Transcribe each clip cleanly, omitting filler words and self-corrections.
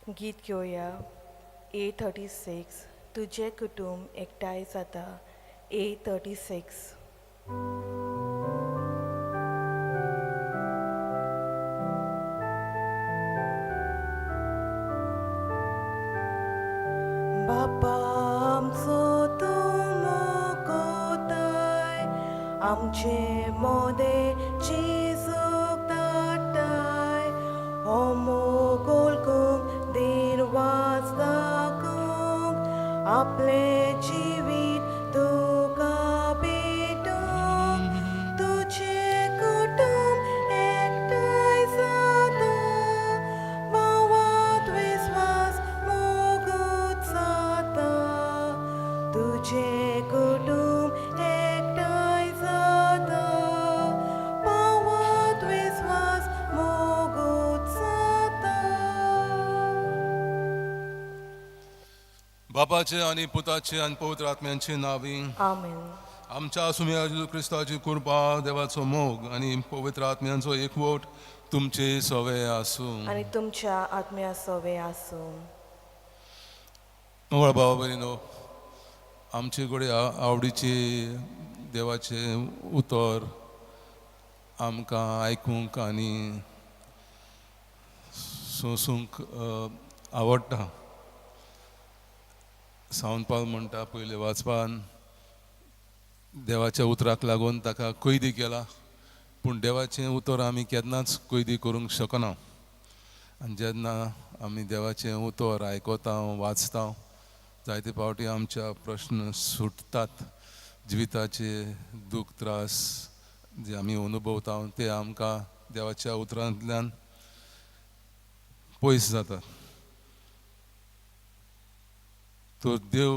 गीत घेवया A36, तुजें कुटुंब एकठांय जाता. A36. बापा आमचो तूं मोगोताय, आमचे मोदे जेजूक धाडटाय, हो मोग ओळखूंक देर वाज दाखोवंक, आपलें जिवीत तुका भेटोवंक, तुजें कुटुंब एकठांय जाता, भावांत विस्वास मोगूच जाता, तुजें कुटुंब एकठांय जाता, भावांत विस्वास मोगूच जाता. बापाचे आनी पुताचे आनी पवित्र आत्म्यांचे नावी. आमेन. आमच्या सुम्या जेजू क्रिस्ताची कृपा, देवाचो मोग आनी पवित्र आत्म्यांचो एकवट तुमचे सवे आसूं. आनी तुमच्या आत्म्या सोवे आसूं. मंगळ भावा भयणीनो, आमचे कडेन आवडीचे देवाचें उतर आमकां आयकूंक आनी सोंसूंक आवडटा. सावंत पावल म्हणटा पयले वाचपान, देवाच्या उतराक लागून ताका कैदी केला, पूण देवाचें उतर आमी केन्नाच कैदी करूंक शकना. आनी जेन्ना आमी देवाचें उतर आयकता, वाचता, जायते फावटी आमच्या प्रश्न सुटतात. जिविताचे दूख त्रास जे आमी अनुभवता ते आमकां देवाच्या उतरांतल्यान पयस जातात. तर देव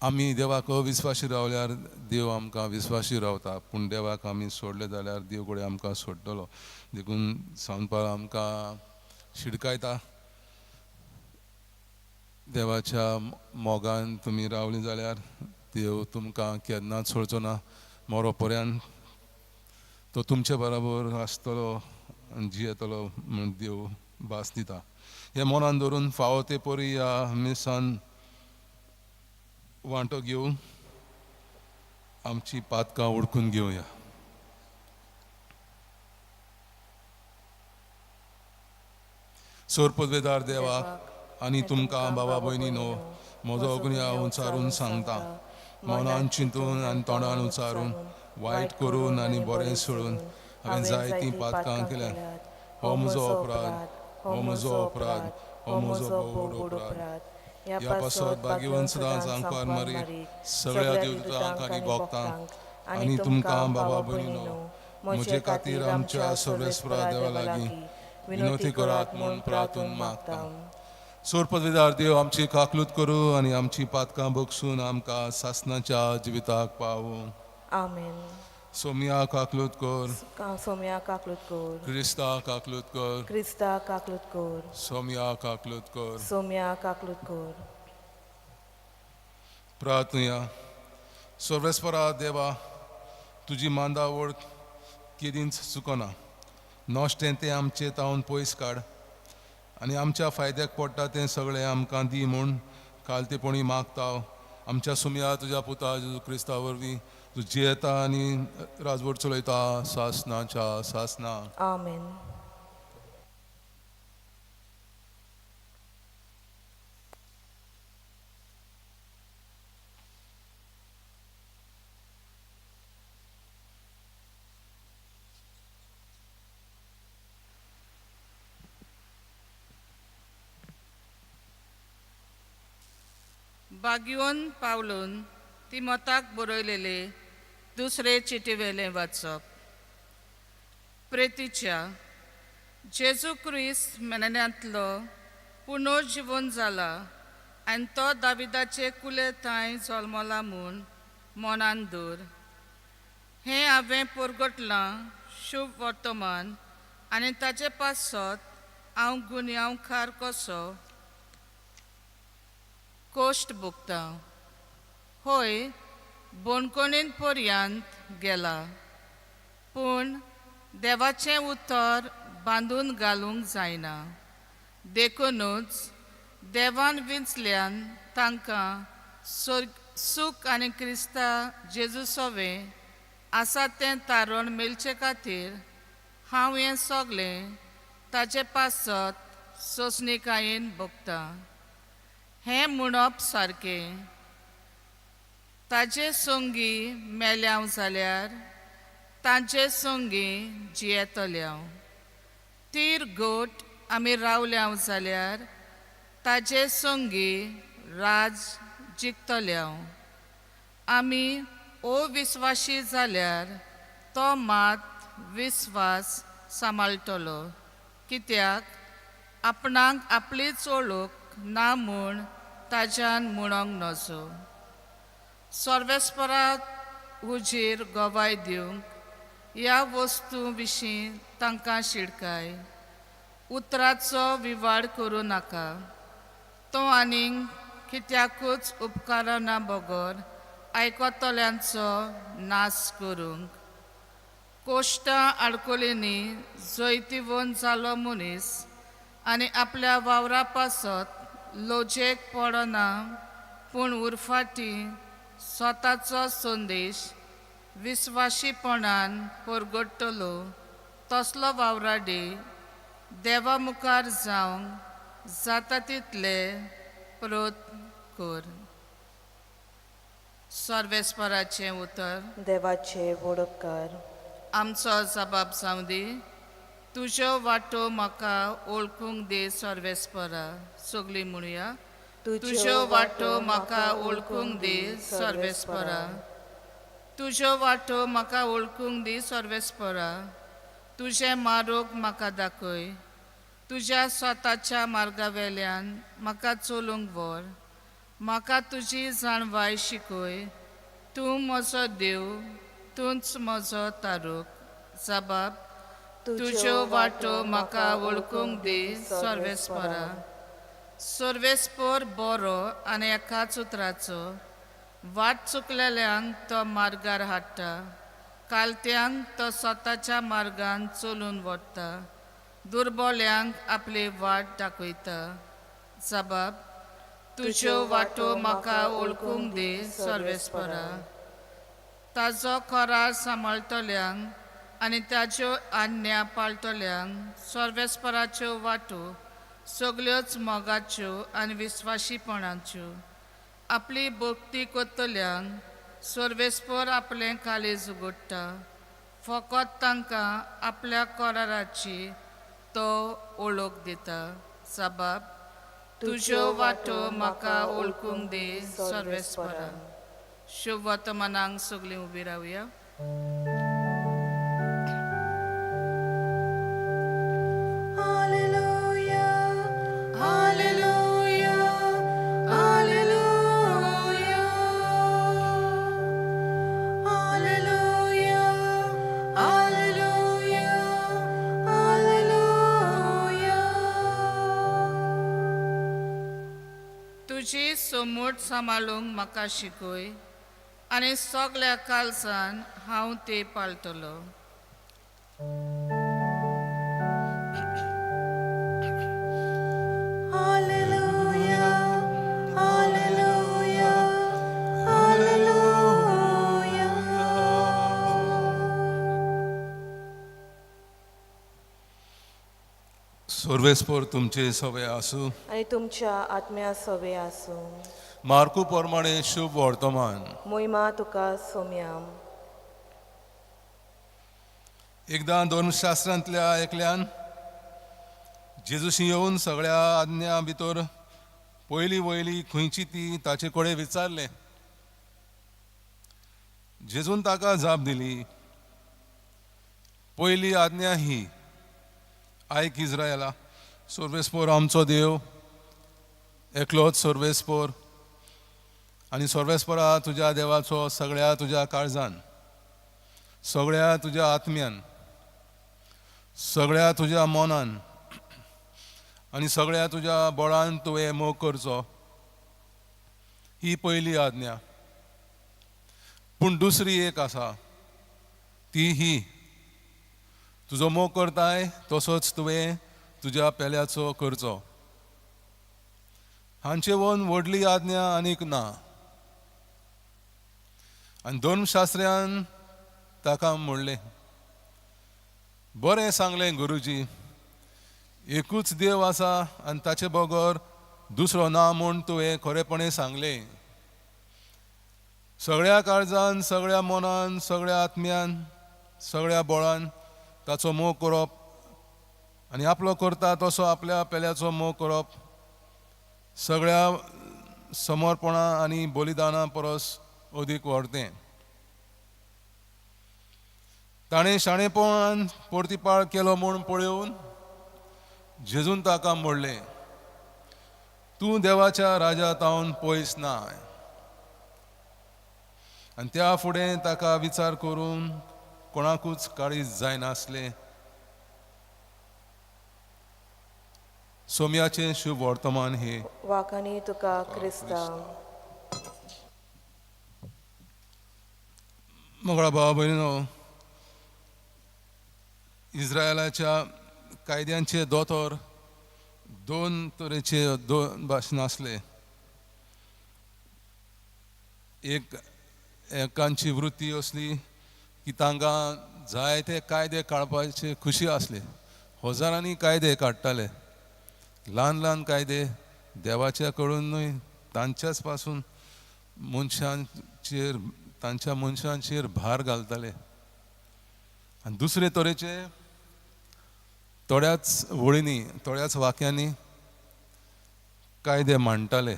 आमी देवाक अविस्वाशी रावल्यार देव आमकां विस्वाशी रावता, पूण देवाक आमी सोडले जाल्यार देव कडेन आमकां सोडटलो. देखून सावंत पावल आमकां शिडकायता, देवाच्या मोगान तुमी रावली जाल्यार देव तुमकां केन्नाच सोडचो ना. मरो पर्यंत तो तुमचे बराबर आसतलो आनी जियेतलो म्हूण देव भास दिता. हें मनान धरून फावो ते परी ह्या मिसान वांटो घेवन आमची पातकां ओळखून घेवया. सोर पदवेदार देवा, आनी तुमकां बाबा भयणीनो, म्हजो गुन्यांव उचारून सांगता. मनान चिंतून आनी तोंडान उचारून, वायट करून आनी बरें सोडून हांवें जायतीं पातकां केल्यात. हो म्हजो अपराध, हो म्हजो अपराध, हो म्हजो भोव अपराध. ह्या पासत भाग्यवंत सदांच आंकवार मारी, सगळ्या देवदूतांक आनी भक्तांक आनी तुमकां बाबा भयणीनो, म्हजे खातीर आमच्या सर्वेस्परा देवा लागीं विनवती करात म्हूण प्रार्थून मागता. सोर पदवीदार देव आमची काकलूत करूं आनी आमची पातकां बगसून आमकां सासनाच्या जिविताक पावूं. आमेन. सोमया काकलूत कर. सोम्या काकलूत कर. क्रिस्ता काकलूत कर. क्रिस्ता काकलूत कर. सोमया काकलूत कर. सोम्या काकलूत कर. प्रार्थुया. सर्वेस्परा देवा, तुजी मांदावळ केदींच चुकना. नश्टें तें आमचें तावन पयस काड आनी आमच्या फायद्याक पडटा तें सगळें आमकां दी म्हूण कालतेपणी मागता. आमच्या सुमया तुज्या पुता जेजू क्रिस्ता वरवीं, तूं जियेता आनी राजवट चलयता सासनाच्या सासना. आमेन. बागिवन पावलून तिमोताक बरयलेले दुसरे चिटीवेलें वाचप. प्रेतीच्या जेजू क्रिस्त मेनेल्यांतलो पुनर्जिवन जाला आनी तो दाविदाचे कुले थांय जल्मला म्हूण मनान दवर. हें हांवें परगटलां शुभ वर्तमान आनी ताचे पासत हांव गुन्यांवकार कसो कोश्ट भोगता, हय बणकणीन पर्यंत गेला, पूण देवाचें उतर बांदून घालूंक जायना. देखूनच देवान विंचल्यान तांकां सुख आनी क्रिस्ता जेजू सोवें आसा तें तारण मेळचे खातीर हांव हें सगळें ताचे पासत सोंसणीकायेन भोगतां. हें म्हणप सारकें, ताजे संगी मेल्यांव जाल्यार तांचे संगी जियेतल्यांव, तीर गोट आमी रावल्यांव जाल्यार ताजे संगी राज जिखतल्यांव. आमी अविस्वाशी जाल्यार तो मात विस्वास सांबाळटलो, कित्याक आपणाक आपलीच वळख ना म्हूण ताज्यान म्हणोंक नजो. सर्वेस्पराक हुजीर गवाय दिवंक ह्या वस्तू विशीं तांकां शिडकाय. उतराचो विवाड करूं नाका, तो आनीक कित्याकूच उपकारना बगर आयकतल्यांचो नाश करूंक. कोश्टां आडकोलींनी जैतिवंत जालो मनीस आनी आपल्या वावरा पासत लजेक पडना, पूण उरफाटी स्वताचो संदेश विस्वाशीपणान परगट्टलो तसलो वावराडी देवा मुखार जावंक जाता तितले प्रयत्न कर. सर्वेस्पराचें उतर. देवाचे वडपकार. आमचो जबाब जावं दी. तुज्यो वाटो म्हाका वळखूंक दी सर्वेस्परा. सगळीं म्हणुया, तुज्यो वाटो म्हाका वळखूंक दी सर्वेस्परा. तुज्यो वाटो म्हाका वळखूंक दी सर्वेस्परा. तुजें मार्ग म्हाका दाखय, तुज्या स्वताच्या मार्गा वेल्यान म्हाका चलूंक व्हर. म्हाका तुजी जाणवाय शिकय, तूं म्हजो देव, तूंच म्हजो तारूक. जबाब, तुज्यो वाटो म्हाका वळखूंक दी सर्वेस्परा. सर्वेस्पर बरो आनी एकाच उतराचो, वाट चुकलेल्यांक तो मार्गार हाडटा, कालत्यांक तो स्वताच्या मार्गान चलून व्हरता, दुर्बोल्यांक आपली वाट दाखयता. जबाब, तुज्यो वाटो म्हाका वळखूंक दी सर्वेस्परा. ताजो करार सांबाळटल्यांक आनी ताज्यो आज्ञा पाळटल्यांक सर्वेस्पराच्यो वाटो सगळ्योच मोगाच्यो आनी विस्वाशीपणाच्यो. आपली भक्ती करतल्यांक सर्वेस्पर आपलें काळीज उगडटा, फकत तांकां आपल्या कराराची तो वळख दिता. जबाब, तुज्यो वाटो म्हाका वळखूंक दी सर्वेस्परा. शुभ वर्तमानांक सगळीं उबी रावया. Hallelujah, hallelujah, hallelujah, hallelujah, hallelujah, hallelujah. तुजी सोमूट सांबाळूंक म्हाका शिकय आनी सगळ्या काळजान हांव ते पाळटलो. Hallelujah, hallelujah, hallelujah. सर्वेस्पर तुमचे सवे आसूं. आनी तुमच्या आत्म्या सवे आसूं. मार्कू प्रमाणे शुभ वर्तमान. मोहिमा तुका सोम्याम. एकदां धर्मशास्त्रांतल्या एकल्यान जेजूशी येवन सगळ्या आज्ञा भितर पयली वयली खंयची ती ताचे कडेन विचारलें. जेजून ताका जाप दिली, पयली आज्ञा ही, आयक इस्रायला, सर्वेस्पर आमचो देव एकलोच सर्वेस्पर, आनी सर्वेस्परा तुज्या देवाचो सगळ्या तुज्या काळजान, सगळ्या तुज्या आत्म्यान, सगळ्या तुज्या मनान आनी सगळ्या तुज्या बळान तुवें मोग करचो. ही पयली आज्ञा. पूण दुसरी एक आसा, ती ही, तुजो मोग करताय तसोच तुवें तुज्या पेल्याचो करचो. हांचे वन व्हडली आज्ञा आनीक ना. आनी धर्मशास्त्र्यान ताका म्हणलें, बरें सांगलें गुरुजी, एकूच देव आसा आनी ताचे बगर दुसरो ना म्हूण तुवें खरेपणी सांगलें. सगळ्या काळजान, सगळ्या मनान, सगळ्या आत्म्यान, सगळ्या बळान ताचो मोग करप आनी आपलो करता तसो आपल्या पेल्याचो मोग करप सगळ्या समर्पणा आनी बलिदाना परस अदीक व्हडतें. ताणें शाणेपणान परतिपाळ केलो म्हूण पळोवन जेजून ताका म्हणलें, तूं देवाच्या राजा तावन पयस ना. आनी त्या फुडें ताका विचार करून कोणाकूच काळीज जायनासलें. सोम्याचें शुभ वर्तमान हे. वाखाणी तुका क्रिस्ता. मोगळा भावा भयणीनो, इस्रायलाच्या कायद्यांचे दोतोर दोन तरेचे दोन भाशेन आसले. एक एकांची वृत्ती असली की तांकां जायते कायदे काडपाचे खुशी आसली, हजारांनी कायदे काडटाले, ल्हान ल्हान कायदे देवाच्या कडून न्हय, तांच्याच पासून मनशांचेर, तांच्या मनशांचेर भार घालताले. आनी दुसरे तरेचे थोड्याच वळींनी, थोड्याच वाक्यांनी कायदे मांडटाले.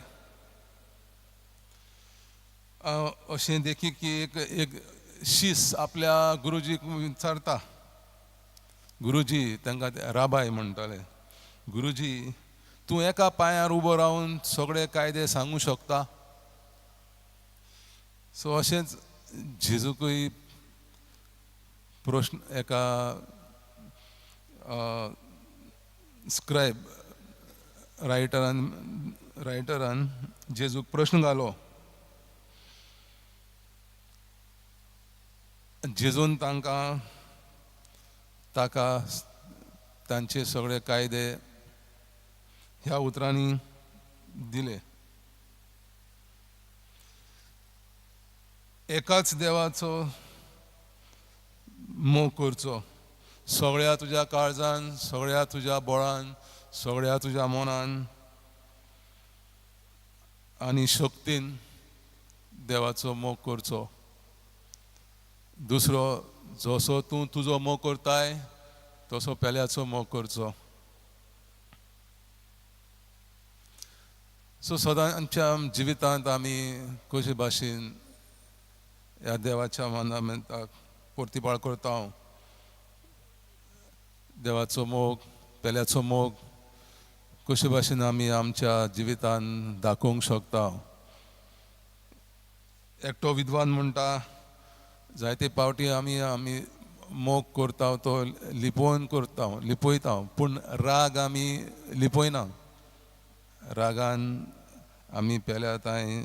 अशें देखी की एक एक शीस आपल्या गुरुजीक विचारता, गुरुजी, तांकां राबाय म्हणटाले, गुरुजी तूं एका पांयार उबो रावन सगळे कायदे सांगूं शकता? सो अशेंच जेजूकय प्रश्न एका स्क्रायब रायटरान जेजूक प्रश्न घालो. जेजून तांकां ताका तांचे सगळे कायदे ह्या उतरांनी दिले. एकाच देवाचो मोग करचो, सगळ्या तुज्या काळजान, सगळ्या तुज्या बळान, सगळ्या तुज्या मनान आनी शक्तीन देवाचो मोग करचो. दुसरो, जसो तूं तुजो मोग करताय तसो पेल्याचो मोग करचो. सो सदां आमच्या जिवितांत आमी कशे भाशेन ह्या देवाच्या मानामेंताक प्रतिपाळ करता. देवाचो मोग, पेल्याचो मोग कशे भाशेन आमी आमच्या जिवितांत दाखोवंक शकता. एकटो विद्वान म्हणटा, जायते पावटी आमी आमी मोग करता तो लिपोवन करता, लिपयता, पूण राग आमी लिपयना. रागान आमी पेल्या तांय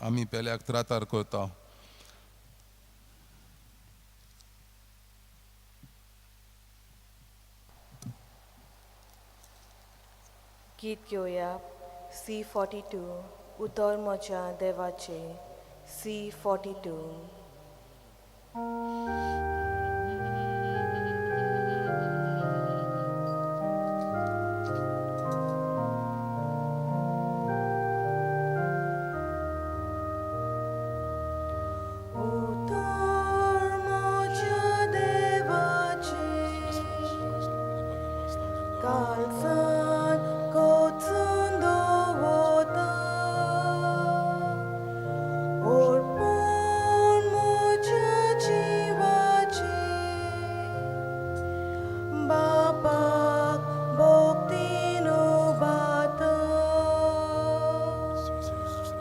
आमी पेल्याक त्रातार करता. गीत घेवया C42, उतर म्हज्या देवाचे, C42. उतर म्हज्या देवाचे काळजान कोचून दवरता, ओडपूण म्हज्या जिवाचे बापाक भक्तीन उबाता.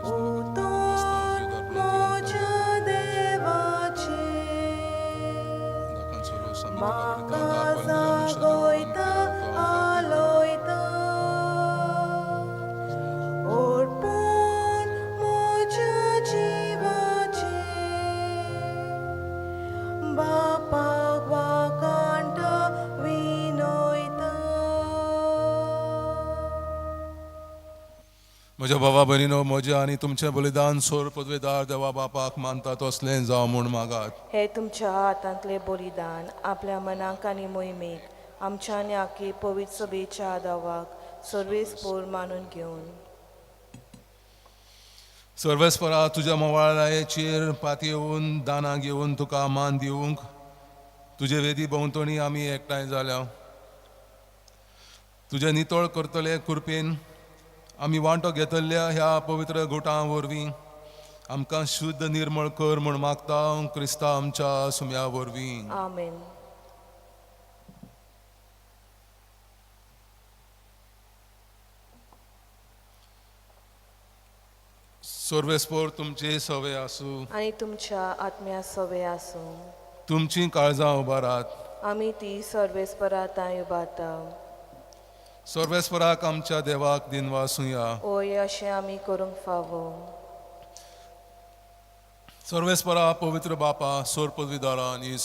उतर म्हज्या देवाचे म्हाका जागयता, आलयता, ओडपूण म्हज्या जिवाचे बापाक वाखाणटा, विनयता. म्हज्या बाबा भयणीनो, म्हजें आनी तुमचें बलिदान सोर पदवेदार देवा बापाक मानता तसलें जावं म्हूण मागात. हे तुमच्या हातांतले बलिदान आपल्या मनाक आनी मोहिमेक आमच्या आनी आखी पवित्र सभेच्या आदावाक सर्वेस्पोर मानून घेवन. सर्वेस्परा, तुज्या मोवाळायेचेर पातयेवन दानां घेवन तुका मान दिवंक तुजे वेदी भोंवतणी आमी एकठांय जाल्या. तुजें नितळ करतले कृपेन आमी वांटो घेतल्या ह्या पवित्र गुटां वरवीं आमकां शुद्ध निर्मळ कर म्हूण मागता, क्रिस्ता आमच्या सुम्या वरवीं. आमेन. सर्वेस्पोर तुमचे सवे आसूं. आनी तुमच्या आत्म्या सवे आसूं. तुमचीं काळजां उबारात. आमी ती सर्वेस्परा तांय उबारता. सर्वेस्पराक आमच्या देवाक दिनवासुया. ओय, अशें आमी करूंक फावो. सर्वेस्परा, पवित्र बापा, सोर पदवीदारा आनी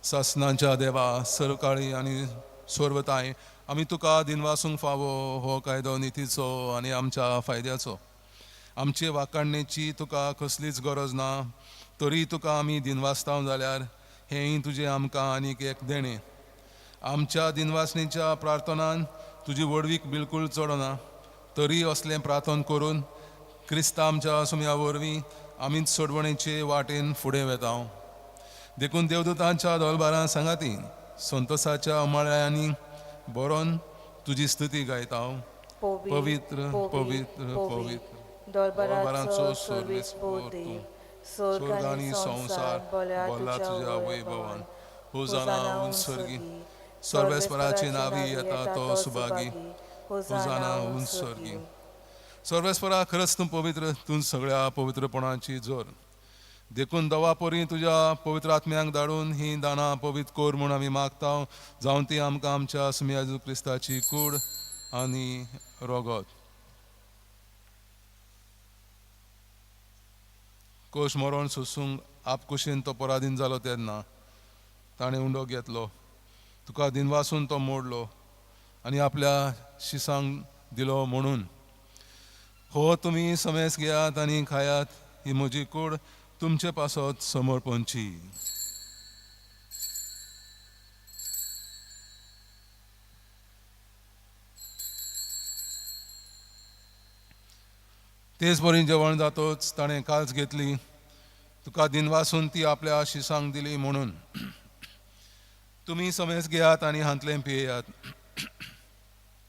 सासनांच्या देवा, सर्वकाळी आनी सर्वताय आमी तुका दिनवासूंक फावो. हो कायदो नितीचो आनी आमच्या फायद्याचो. आमचे वाकाडणेची तुका कसलीच गरज ना, तरी तुका आमी दिनवासता जाल्यार हेंय तुजें आमकां आनीक एक देणें. आमच्या दिनवासणेच्या प्रार्थनान तुजी व्हडवीक बिलकूल चडना, तरी असलें प्रार्थन करून क्रिस्ता आमच्या सुम्या वरवीं आमीच सोडवणेचे वाटेन फुडें वेता. देखून देवदूतांच्या दोलबारां सांगाती संतोसाच्या उमाळ्यांनी बरोवन तुजी स्तुती गायता. पवित्र, पवित्र, पवित्र, दोलबाराचो सर्वेस्पोर देव, स्वर्ग आनी संवसार बोला बोल्या तुज्या तुज्या वैभवान. वैभवान. होजाना होजाना उंच स्वर्गी, उंच स्वर्गी, सर्वेस्पराचे सर्वेस्पराचे नावी नावी येता येता तो तो सुभागी, सुभागी, होजाना होजाना उंच उंच स्वर्गी. स्वर्गी. सर्वेस्परा, खरंच तूं पवित्र, तूं सगळ्या पवित्रपणाची जोर. देखून दवा परी तुज्या पवित्र आत्म्यांक धाडून ही दानां पवित्र कर म्हूण आमी मागता, जावन ती आमकां आमच्या सुमया जेजू क्रिस्ताची कूड आनी रोगत. कोश मरण सोसूंक आपकुशीन तो पराधीन जालो तेन्ना ताणें उंडो घेतलो, तुका दिनवासून तो मोडलो आनी आपल्या शिसांक दिलो म्हणून, हो तुमी समेस घेयात आनी खायात, ही म्हजी कूड तुमचे पासत समर्पणची. तेच बरी जेवण जातोच ताणें काल्स घेतली, तुका दिनवासून ती आपल्या शिसांक दिली म्हणून, तुमी समेस घेयात आनी हांतलें पियेयात,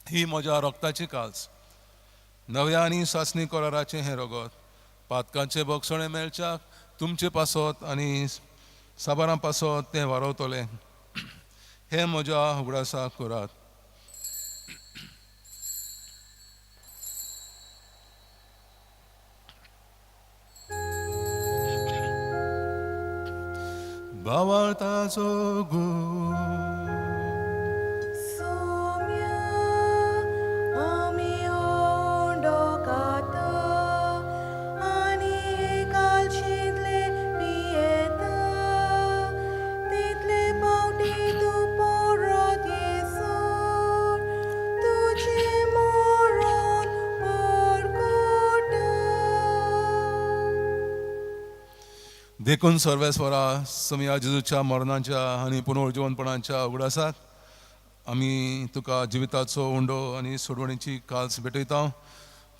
ही म्हज्या रक्ताची काल्स, नव्या आनी सासणी कराराचें हें रगत, पातकांचें बक्षणें मेळच्याक तुमचे पासत आनी साबारां पासत तें वारवतलें. हें म्हज्या उगडासाक करात. भावार्थाचो गूण. सोम्या आमी ओंडो खाता आनी हे कालशेंतले पियेता, तितले पावटी तूं परत येसर तुजें मरण परगटा. देखून सर्वेस्वरा, समिया जेजूच्या मरणाच्या आनी पुनर्जिवनपणाच्या उगडासाक आमी तुका जिविताचो उंडो आनी सोडवणीची काल्स भेटयता.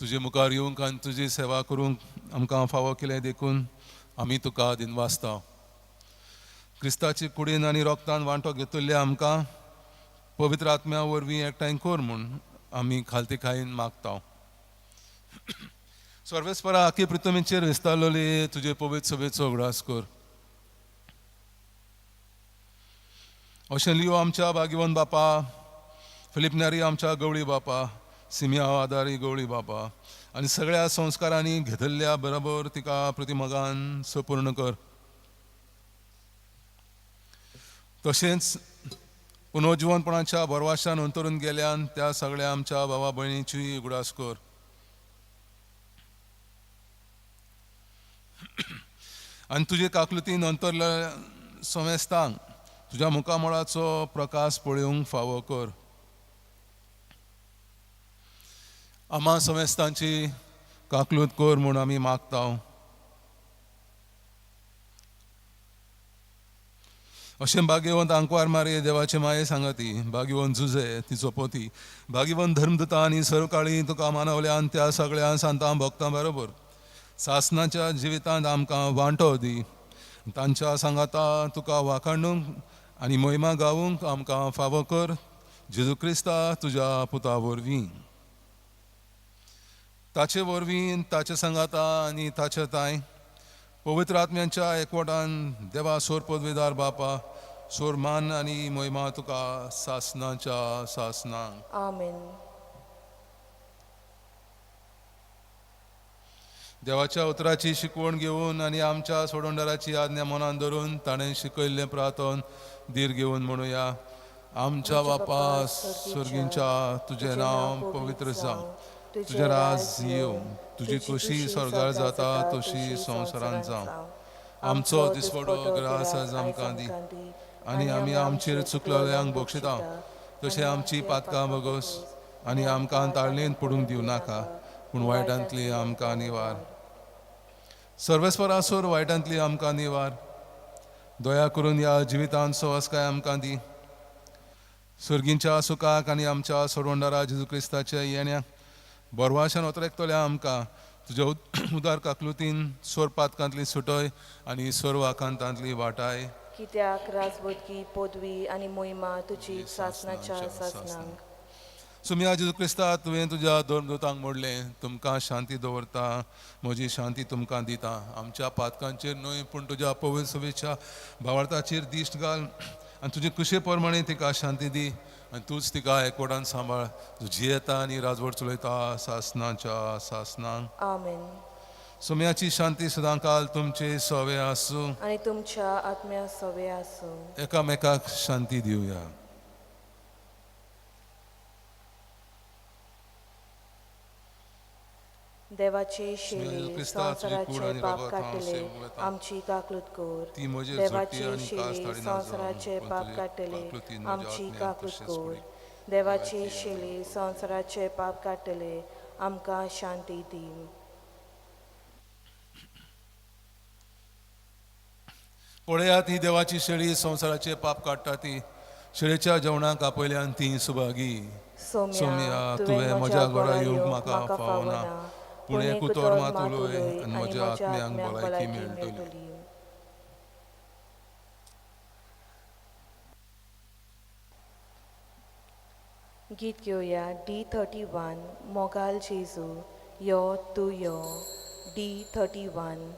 तुजे मुखार येवंक आनी तुजी सेवा करूंक आमकां फावो केलें देखून आमी तुका दिनवासता. क्रिस्ताची कुडीन आनी रोगतान वांटो घेतिल्ल्या आमकां पवित्र आत्म्या वरवीं एकठांय कर म्हूण आमी खालती खायन मागता. सर्वेस्परा, आखी पृथ्वीचेर विस्तारलेली तुजे पवित्र सभेचो उगडास कर. अशें लियो आमच्या भाग्यवंत बापा, फिलीप न्यारी आमच्या गवळी बापा, सिमिया आदारी गवळी बापा आनी सगळ्या संस्कारांनी घेतिल्ल्या बरोबर तिका प्रतिमगान सपूर्ण कर. तशेंच पुनर्जिवनपणाच्या भरवाशान अंतरून गेल्यान त्या सगळ्या आमच्या भावा भयणीची उगडास कर. आनी तुजे काकलुतीन अंतरल्या समेस्तांक तुज्या मुखामळाचो प्रकाश पळोवंक फावो कर. आमा समेस्तांची काकलूत कर म्हूण आमी मागता. अशें भाग्यवंत आंकवार मारये देवाचे माये सांगाती, भाग्यवंत जुजे तिचो पोती, भाग्यवंत धर्मदूता आनी सर्वकाळी तुका मानवल्यान त्या सगळ्या सांतां भक्तां बरोबर सासनाच्या जिवितांत आमकां वांटो दी. तांच्या सांगाता तुका वाखाणूंक आनी मोहिमा गावूंक आमकां फावो कर, जेजू क्रिस्ता तुज्या पुता वरवीं. ताचे वरवीं, ताचे सांगाता आनी ताचे तांय पवित्र आत्म्यांच्या एकवटान देवा सोर पदवीदार बापा, सोर मान आनी मोहिमा तुका सासनाच्या सासनांक. आमेन. देवाच्या उतराची शिकवण घेवन आनी आमच्या सोडवणदाराची आज्ञा मनान धरून ताणें शिकयल्लें प्रार्थन धीर घेवन म्हणुया. आमच्या बापा स्वर्गींच्या, तुजें नांव पवित्र जावं, तुजें राज येवं, तुजी खोशी स्वर्गार जाता तशी संवसारांत जावं. आमचो दिसवडो ग्रास आज आमकां दी आनी आमी आमचेर चुकलेल्यांक बक्षिता तशें आमची पातकां बगस आनी आमकां ताळणेन पडूंक दिवं नाका, पूण वायटांतली आमकां निवार. सर्वेस्परासोर वायटांतली आमकां निवार. दया करून ह्या जिवितांत सवसकाय आमकां दी. सर्गींच्या सुखाक आनी आमच्या सोडवणदारा जेजू क्रिस्ताच्या येण्याक बरवाशान ओतरेकतल्या आमकां तुज्या उदार काकलुतीन सोर पातकांतली सुटय आनी सोर आकांतांतली वाटाय. कित्याक राजबोधकी पदवी आनी मोहिमा तुजी सासनाच्या सासनांक. सुमिया जेजू क्रिस्ता, तुवें तुज्या धर्मदूतांक म्हणलें, तुमकां शांती दवरता, म्हजी शांती तुमकां दिता. आमच्या पातकांचेर न्हय पूण तुज्या पवित्र सभेच्या भावार्थाचेर दिश्ट घाल आनी तुजे कुशे प्रमाणे तिका शांती दी आनी तूंच तिका एकवटान सांबाळ, तूं जियेता आनी राजवट चलयता सासनाच्या सासनांक. आमेन. सोम्याची शांती सदांकाल तुमचे सवे आसूं आनी तुमच्या आत्म्या सवे आसूं. एकामेकाक शांती दिवया. देवाची शेली संवसाराचे पाप काडटले आमची काकलूत कर. देवाची शेली संवसाराचे पाप काडटले आमची काकलूत कर. देवाची शेली संवसाराचे पाप काडटले आमकां शांती दी. पळयात ही देवाची शेळी संवसाराचे पाप काडटा ती शेळेच्या जेवणाक आपयल्यान ती सुभागी. सोम्या, तुवें म्हज्या घरा येवंक म्हाका फावना, पूण एक उतर मात उलय आनी म्हज्या आत्म्यांक भलायकी मेळटली. गीत घेवया D31, मोगाल जेजू यो तूं यो. D31.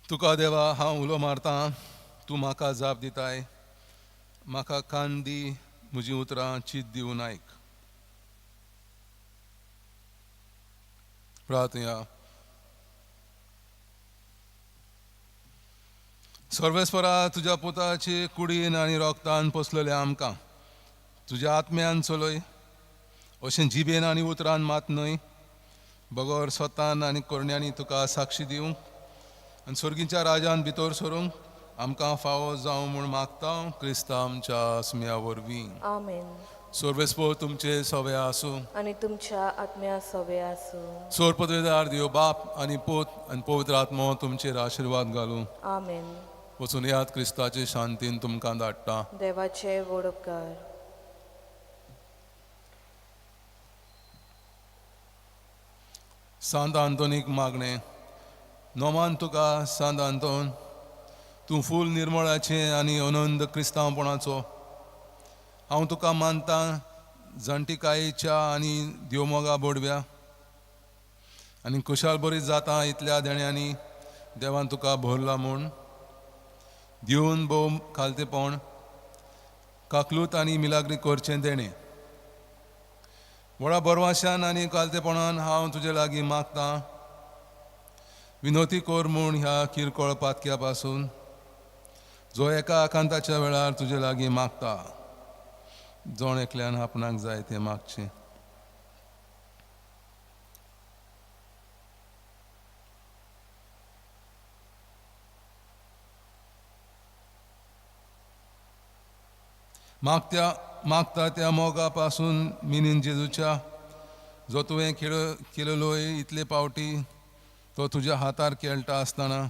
तुका देवा हांव उलो मारतां, तूं म्हाका जाप दिताय. म्हाका कान दी, म्हजीं उतरां चीत दिवन आयक. प्रार्थया. सर्वेस्परा, तुज्या पुताचे कुडीन आनी रोगतान पोसलेले आमकां तुज्या आत्म्यान चलय, अशें जिबेन आनी उतरान मात न्हय, बगर स्वतान आनी करण्यांनी तुका साक्षी दिवंक आनी सर्गीच्या राजान भितर सरूंक आमकां फावो जावं म्हूण मागता क्रिस्ता आमच्या आसम्या वरवीं. आमेन. सर्वेस्पोर तुमचे सवे आसूं आनी तुमच्या आत्म्या सवे आसूं. सोर पदवेदार देव बाप आनी पूत आनी पवित्र आत्मो तुमचेर आशिर्वाद घालूं. आमेन. वचून याद, क्रिस्ताचे शांतीन तुमकां धाडटा. देवाचे व्हड उपकार. सांत आंतोनीक मागणें. नोमान तुका सांत आंतोन, तूं फूल निर्मळाचें आनी अनंत क्रिस्तांवपणाचो. हांव तुका मानता जाणटिकायेच्या आनी देवमोगा बोडव्या आनी खुशाल बरी जाता इतल्या देण्यांनी देवान तुका भरला म्हूण दिवन भोव खालतेपण काकलूत आनी मिलाग्री करचें देणें. व्हडा बरवाशान आनी कालतेपणान हांव तुजे लागीं मागतां, विनोती कर म्हूण ह्या किरकोळ पातक्या पासून जो एका आकांताच्या वेळार तुजे लागीं मागता. जण एकल्यान आपणाक जाय तें मागचें. मागत्या मागता त्या मोगा पासून मिनीन जेजूच्या जो तुवें केलेलो इतले पावटी तो तुज्या हातार खेळटा आसतना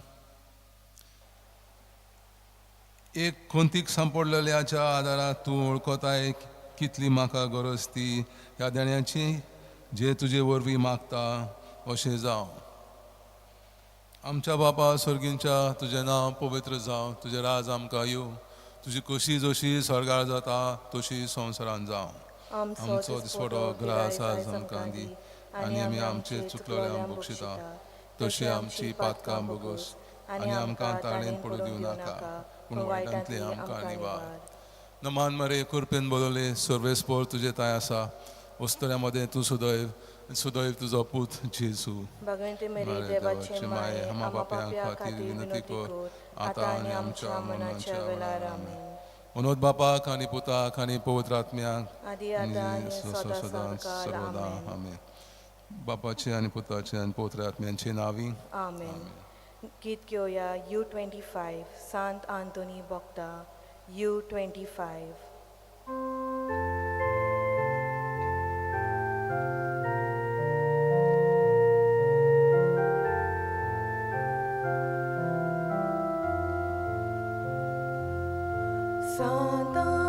एक खंतीक सांपडलेल्याच्या आदारात तूं वळखताय कितली म्हाका गरज ती ह्या देण्याची जे तुजे वरवीं मागता अशें जावं. आमच्या बापा सर्गींच्या, तुजें नांव पवित्र जावं, तुजें राज आमकां येवं, तुजी कशी जशी स्वर्गार जाता तशी संवसारान जावं. आमचो दिसवडो ग्रास आज आमकां दी आनी आमी आमचे चुकलेले बक्षिता तशी आमची पातकां बोगस आनी आमकां ताळेन पडूं दिवं नाका, पूण वायटांतले आमकां निवार. नमान मरे कृपेन बोलवले सर्वेस्पोर तुजे ताय आसा, वस्तुऱ्या मदें तूं सुदैव सुदैव तुजो पूत जेजू. भगवंती मेरी देवाचे माये, आम्हा पाप्यां खातीर विनंती कर आतां आनी आमच्या मरणाच्या वेळार. आमेन. अनोद बापाक आनी पुताक आनी पवित्र आत्म्याक आदी आतां आनी सदां सदांकाळ. सर्वदा. आमेन. बापाचे आनी पुताचे आनी पवित्र आत्म्यांचे नांवी. आमेन. गीत घेवया U25, Sant Anthony Bhakta U25. Sant